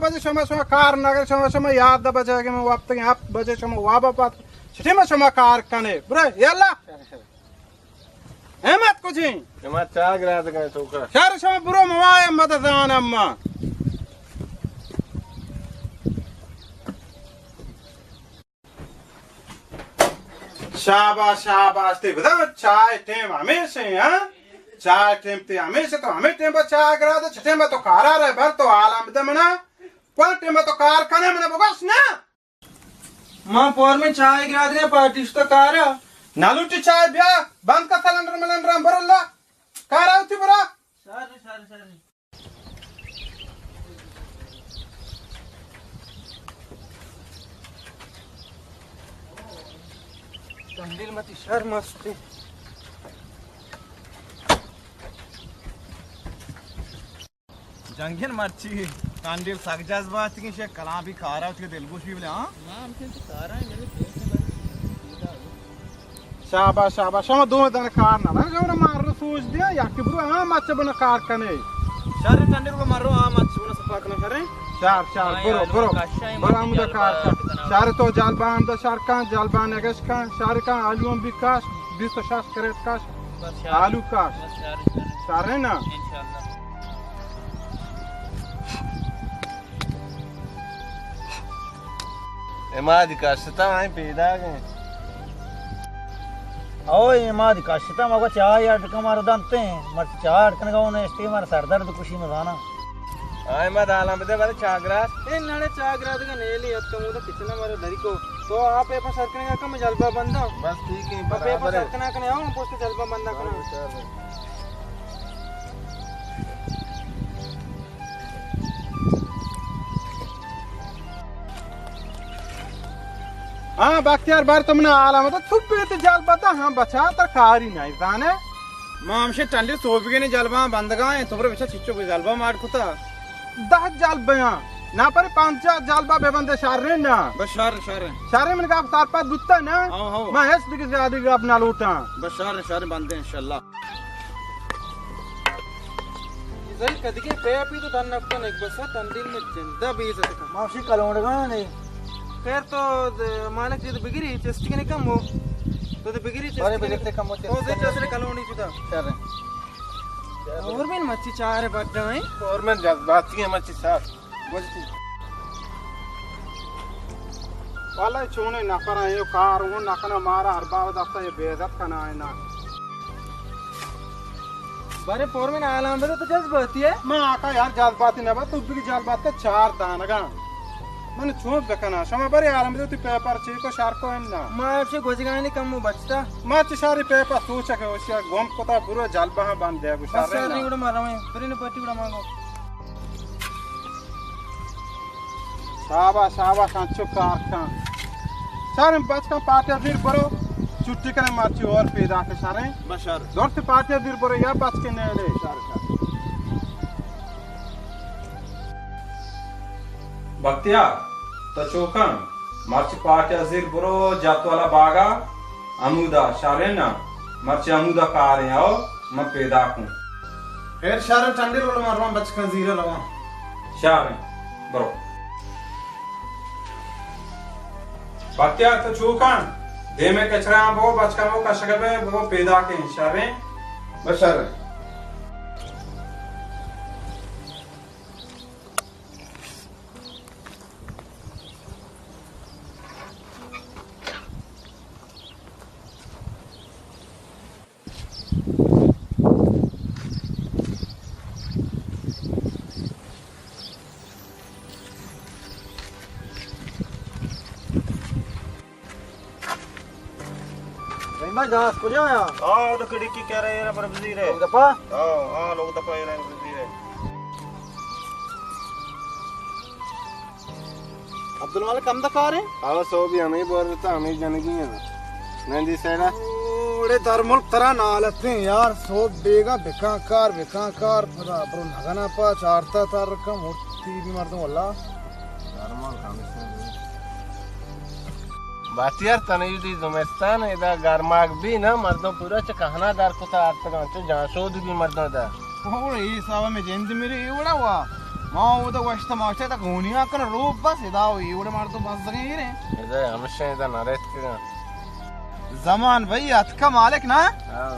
بجے شما، شما کار نہ کنے، شما، شما یازدہ بجے کہ من وپتگیں، ہفت بجے شما واب پاد، چٹی ما شما کار کنے۔ برو، یلا۔ ہمت کجیں؟ ہمت چاہ گرا دگا توکا۔ شر شما برو موایا مدد آن اما۔ شاباش، شاباش، تے بدا چائے ٹیم ہمیش ہے، ہاں؟ چائے ٹیم تے ہمیش ہے، تو ہمیں ٹیم پر چائے گرا دے، چٹیم پر تو کارا رہے، بر تو حالا بدے منا، کون ٹیم پر تو کار کنے منا بگوش نا؟ ما پور میں چائے گرا دے، پارٹی شتا کارا۔ نہ لوٹی چائے بیا، بند کا سلنڈر ملنڈر ہم بر اللہ۔ کارا ہوتی برا۔ سر، سر، سر۔ تندیل متی شر مستی۔ جنگین مرچی تندیل سک جذباتی کہ شے کلام بھی کارا ہوتی دلگوش بھی بلے، ہاں؟ ما ہمچین تو کارا ہیں، میرے پیسے بس۔ شاباش، شاباش، شما دو دن کار نہ، شما مارو سوچ دیا، یا کہ برو ہاں مچ بنا کار کنے۔ شر ٹنڈر کو مارو ہاں مچ بنا صفا کنا کریں۔ شر، شر، برو، برو۔ برو ہمدا کار کن۔ شر تو جلبان دا شر کن، جلبان نگش کن، شر کن، آلو ہم بھی کاش، بیست و شش کریٹ کاش، بس شر۔ آلو کاش۔ بس شر، شر۔ شر ہے نا؟ انشاءاللہ۔ اے ما دی کشتا آئیں پیداگ ایں۔ او اے ما دی کشتا، مگو چاہ اڈ کن مارو دنتے، مر چاہ اڈ کنگا ہوں نشتے، مر سر درد کشی مزانا۔ آئیں ما دالاں بدے بلے چاہ گراس۔ اے نڑے چاہ گرا دگا نیلی ات کمو دا کچنا مارو دری کو۔ تو آپ اے پا سر کنگا کم جلبا بندا۔ بس ٹھیک ہے، آپ اے پا برابر ہے۔ سر کنا کنے آؤ، پوسٹ جلبا بندا کنا۔ برابر، برابر۔ ہاں، بختیار بار تو منا حالا مدد، تو بیت جلبا دا، ہاں، بچا تر کاری نہیں، زانے؟ ما ہمشے ٹنڈے سوبگے نے جلبا بندگا ہیں، تو بر بچا چچو کو جلبا مار کتا۔ دہ جلبا ہیں، نا پر پنجاہ جلبا بے بندے شر نا۔ بس شر، شر۔ شر من گپ سر پر دوتا نا۔ ہاں، ہاں۔ ما ہیچ دیگه زیادہ گپ نہ لوٹاں۔ بس شر، شر بندے انشاءاللہ۔ زئی کدگے پیپی تو دن نکتن ایک بسا تندیل میں زندہ بیز اتکا۔ ما وشی کلونڈگا نہیں۔ خیر تو د-، مالک جی تو بگری چست کنے کم ہو۔ تو تو بگری چست بارے کنے بگرتے کم ہو، چست او زئی کنے۔ چست کلونڈی چدا۔ شر۔ اور میں مچی چار بڈا ہیں۔ اور میں جذباتی ہیں مچی صاحب۔ گوشتی۔ والا چونے نفر ہیں، یو کار وہ نہ کنا مارا ہر بار دفعہ یہ بے عزت کنا ہے نا۔ بارے فورمین عالم بدے تو جذباتی ہے؟ ما آقا یار جذباتی نہ با، تو بھی جذبات کا چار دانگا۔ من چون بکنا، شما بارے عالم بدے تو پیپر چیک و شر کو ہے نا۔ ما ایسے گوزگانی کم و بچتا۔ ما چشاری پیپر سوچا کہ اسیا گم کتا برو جلبہ بند دے گو بس شر ہے شر نا۔ نہیں اڑا مارا میں، پرین پٹی اڑا مانگو۔ شاباش، شاباش، انچو کار کن۔ شریں بچ کن پارٹی زیر برو، چھٹی کنے مرچی اور پیدا کے شریں۔ بشر۔ درست پارٹی زیر برو یا بچ کے نیلے۔ شر، شر۔ بختیار، تو چوکن، مرچی پارٹی زیر برو، جات والا باغا، ہمودا شریں نا، مرچی ہمودا کاریں، او، من پیدا کن۔ خیر شر ٹنڈی رول مروان بچ کن زیر روان۔ شر، برو۔ بختیار تو چوکن، دیمے کچرا بو، بچکا بو، کشک بے، بو پیدا کن، شریں۔ بس شریں۔ رحیم بھائی، داس کجا آیا؟ ہاں، وہ تو کھڑکی کہہ رہے ہیں، پر بزیر ہے۔ لوگ دپا؟ ہاں، ہاں، لوگ دپا یہ رہے ہیں، بزیر ہے۔ عبدالمالک ہمدا کار ہیں؟ ہاں، سو بھی ہمیں بور دیتا، ہمیں جنگی ہیں۔ نندی سینا۔ اوڑے در ملک ترا نالتیں یار، سو بیگا بکاں کار، بکاں کار، پدا برو نگنا پا چارتا تر کم، مرتی بھی مردم واللہ۔ در ملک ہمیں باتیار تنیدی زمستان ادا گرماگ بی نا، مردم پورا چہ کہنا در کتا آرتگاں، چہ جانشود بی مردم دا۔ او، اے حساب میں جند میرے اے وڑا وا۔ ما اودا گوشت ماشاء اللہ گونیا کن روپ بس ادا و ایوڑ مردم بزگیں ایریں۔ ادا ہمشہ ادا نہ رہت کگا۔ زمان بھائی اتکا مالک نا؟ ہاں۔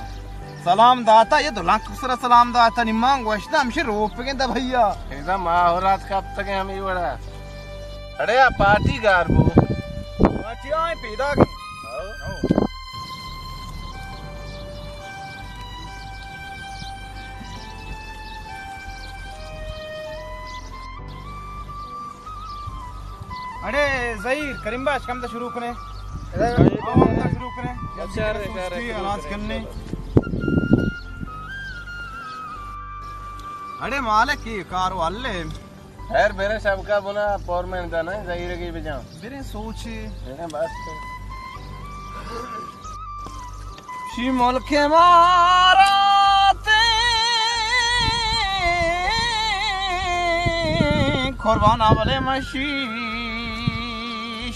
سلام داتا، یہ دو لنک سرا سلام داتا، نی ما گوشت ہمشہ روپ گیں دا بھیا۔ ادا ما ہورات کپتگیں ہمیں وڑا۔ اڑے آ پارٹی گار بو۔ پارٹی آئیں پیدا گئے۔ ہاں۔ اڑے ظہیر، کریم باش کم تا شروع کنے۔ ہاں، کم تا شروع کنے۔ جلدی کرے، سستی آواز کرنے۔ اڑے مالک، یہ کارو حل ہے۔ خیر، برے شبکہ بنا، پور میں دانا، ظہیر کی بجا۔ برے سوچے۔ برے بس۔ شی ملک امارات قربان بلے مشی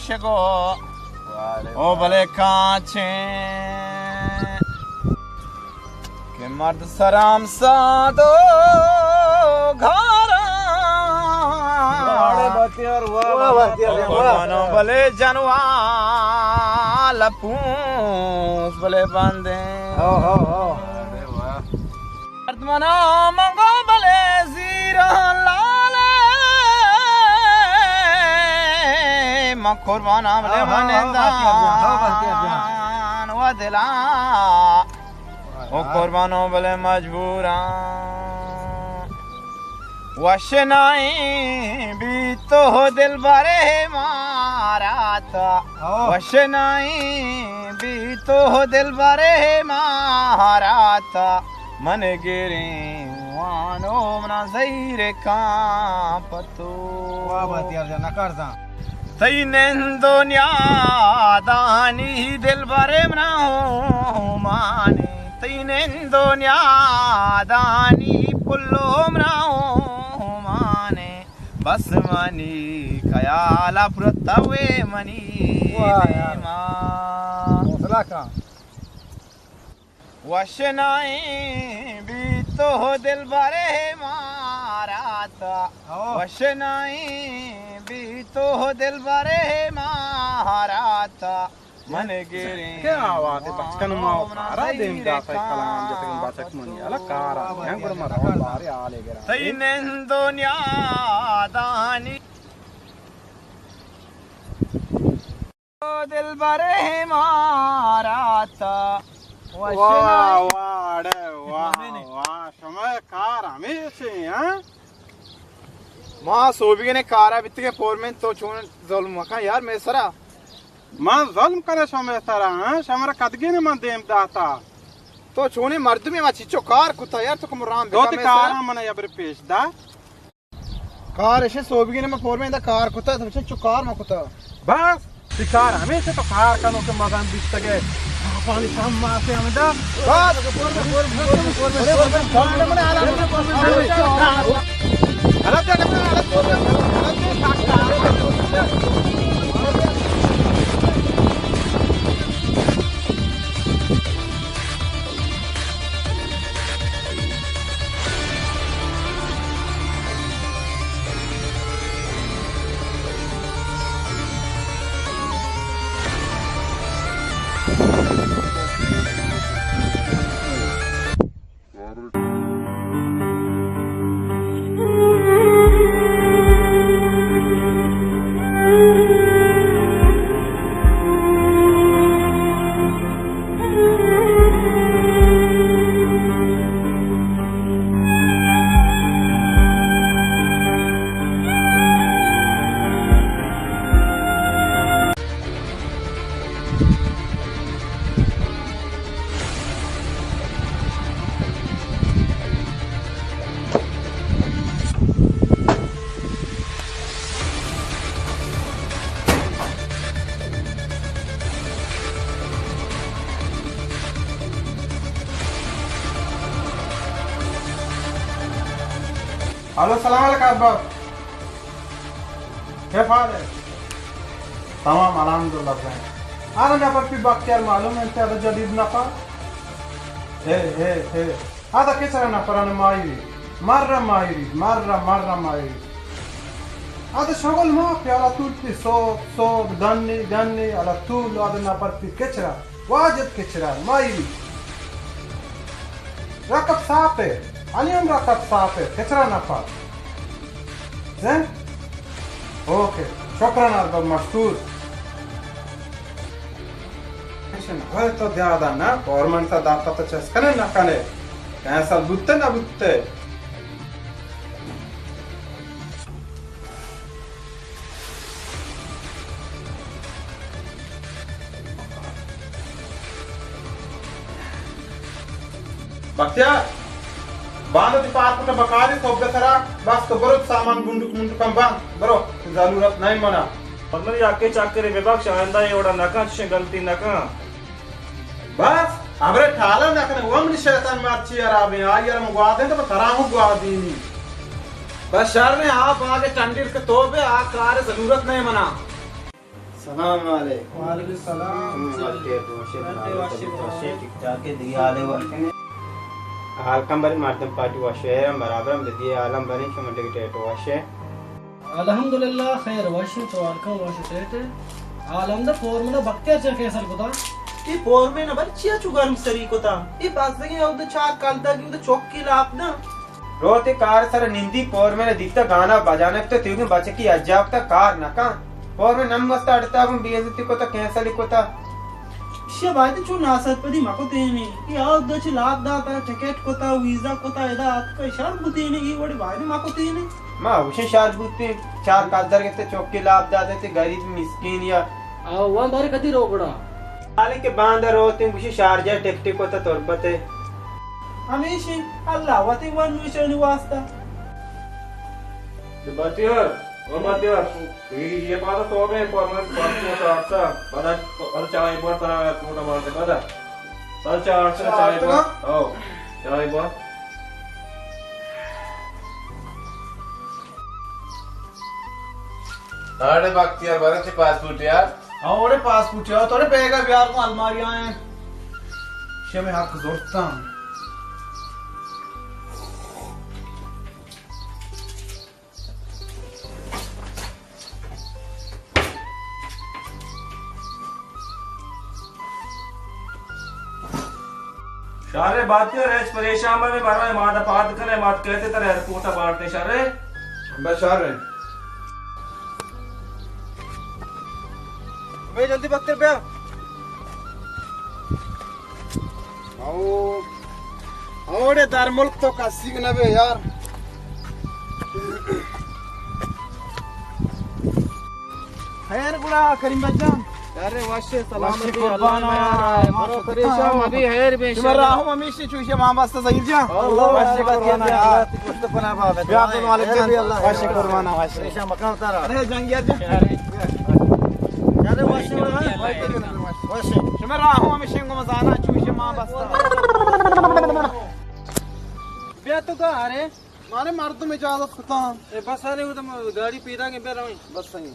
شگو۔ او بلے کانچیں کہ مرد سرام ساد و گھاراں۔ واہ، واہ، بختیار، واہ، واہ، واہ، بختیار، واہ۔ قربانوں بلے جنوا لپونس بلے بندیں۔ ہو، ہو، ہو۔ ارے واہ۔ مرد منا منگو بلے زیراں لالے، من قرباناں بلے ہو، ہو، من ہو، بختیار جان، ہو، بختیار جان۔ دان و دلاں۔ او قربانوں بلے مجبوراں۔ وش نائیں بی تو دلبرے مارا تا۔ ہو۔ وش نائیں بی تو دلبرے مارا تا۔ من گریں وانو منا زہیر کان پتو۔ واہ، بختیار جان، نکار زان۔ تئی نند و نیادانی دلبر منا ہومانے، تئی نند و نیادانی پلو منا ہومانے، بس منی خیال پرتوے منی واہ یار۔ دیما۔ حوصلہ کن۔ وش نائیں بی تو دلبرے مارا تا۔ ہو۔ وش نائیں بی تو دلبرے مارا تا۔ من گریں۔ کیا آواز ہے؟ بچکن ما کارا دیم داتا کلام جتگن بچک منی۔ الا کارا۔ ہم گڑا ما رو بارے آلے گرا۔ تئی نند و نیادانی۔ دلبرے مارا تا۔ واہ، واہ، اڑے واہ، واہ، شما کار ہمیشی، ہاں؟ ما سوبیگنے کارا بیتگے فورمین، تو چون ظلم مکن یار مے سرا۔ من ظلم کرے شما سرا، ہاں؟ شما را کدگی نے من دیم داتا۔ تو چونی مردمی ما چیچو کار کتا یار، تو کم رام تو بکا تی مے سرا۔ کارا من یا بر پیش دا۔ کار اشے سوبگی نے من فورمین دا کار کتا، تو چو کار ما کتا۔ بس، تی کار ہمیشہ تو کار کنو کہ مزن بیتگے۔ پانی شام ماتے ہمیں دا۔ بس۔ الو، سلام علیکم ابا۔ کیف حال ہے؟ تمام، الحمدللہ۔ زین۔ آنا نفر پی بختیار معلوم انت، ادا جدید نفر۔ ہے، ہے، ہے۔ ادا کسر نفران ماہری۔ مر ماہری، مر، مر ماہری۔ آ تو شغل ما پیالہ تول پی سوب، سوب، دنی، دنی، الا تول، آ تو نپر پی کچرا، واجد کچرا، مایری۔ رکب صاف ہے، انی ہم رکب صاف ہے، کچرا نپر۔ زین؟ اوکے، شکران ارباب مستور۔ اے تو دیادا نہ، گورنمنٹ تا داتا تو چست کنے نہ کنے۔ کینسل بوتے نہ بوتے۔ بختیار، باندا تی پارکوٹ بکاری صبح سرا، بس تو برو سامان گنڈک منڈکاں بند، برو، ضرورت نہیں منا۔ پد منی یکے چکرے ببخش، آئندہ اے وڑا نکن، چشیں غلطی نکن۔ بس، ہبرے ٹالہ نکنے، وہ منی شیطان مرچی حرابیں، آئی ارم گوادیں تو ترا ہوں گوادینی۔ بس شر نے، آپ آگے ٹنڈیر کے تو بے، آ کار ضرورت نہیں منا۔ سلام علیکم۔ وعلیکم السلام۔ ہم، حال ٹیٹ وشے، برابر، طبیعت وشے، ٹھیک ٹھاک ہے، دیگہ حال ہے وشے۔ حال کم بری مردم پارٹی وشے، ہم برابر ہم دیگہ عالم بری کہ منڈے ٹیٹ وشے۔ الحمدللہ، خیر وشے، تو حال کم وشے ٹیٹ۔ عالم دا فورمن بختیار چا کینسل کتا؟ اے فورمن بر چیا چو گرم سری کتا؟ اے بازگیں او دو چار کلدار کی او دو چوکی لاپ دا۔ روت کار سر نندی، فورمن دیتا گانا بجانے تو تیوگیں بچکی اجاب تا کار نکان۔ فورمن نم واسطہ اڑتا گوں بے عزتی کتا، کینسل کتا۔ شی باید چو ناسرپدی مکو تینے۔ اے آو دو چی لاپ داتا، ٹکٹ کتا، ویزا کتا، ادا آتکا شر بوتینے، اے وڑی باید مکو تینے۔ ما اوشن شر بوتیں، چار کلدار گتے چوکی لاپ داتے تے غریب مسکین یا۔ آو وان بارے کدی رو گڑا؟ حالی کہ باندا روتیں گوشی شارجہ ٹکٹی کتا تربتے۔ ہمیشی اللہ وتی ون نوشانی واسطہ۔ باتیار، او باتیار، یہ، یہ پاتا تو میں پر من پانچ سو ساٹھ سا، پدا، پدا چائے بار ترا کوٹا مار دے، پدا۔ پدا چار سو چائے بار، او، چائے بار۔ اڑے بختیار، بارے چی پاسپورٹ یار؟ ہاں، اوڑے پاسپورٹ یار، توڑے بیگا بیار کو الماری آئے۔ شمے حق زورتاں۔ شر باتیار، ہچ پریشان مبے، برائے مادا پاد کنے، مات کہتے تر ایئرپورٹ بارتے شر۔ بس شر۔ بے جلدی بختیار بیا۔ او، اوڑے در ملک تو کسیگ نبے یار۔ خیر گڑا کریم بچان۔ ارے وشے سلامتی، وشے قربان، اللہ میار، برو پریشان مبی، خیر بے شما انشاءاللہ۔ راہو ہمیشی چوشے ماں بستا ظہیر جان۔ اللہ وشے قربان، اللہ تی پشت پناہ بابے۔ بیا عبدالمالک جان، وشے قربان، وشے۔ پریشان مکان تارا۔ ارے جنگیار جان۔ ارے وشے گڑا۔ وشے۔ شما راہو ہمیشی گو مزانا چوشے ماں بستا۔ بیا تو کا ارے؟ مارے مردم اجازت کتاں۔ اے بس آنے، وہ تو گاڑی پیدا کے بے رویں۔ بس صحیح۔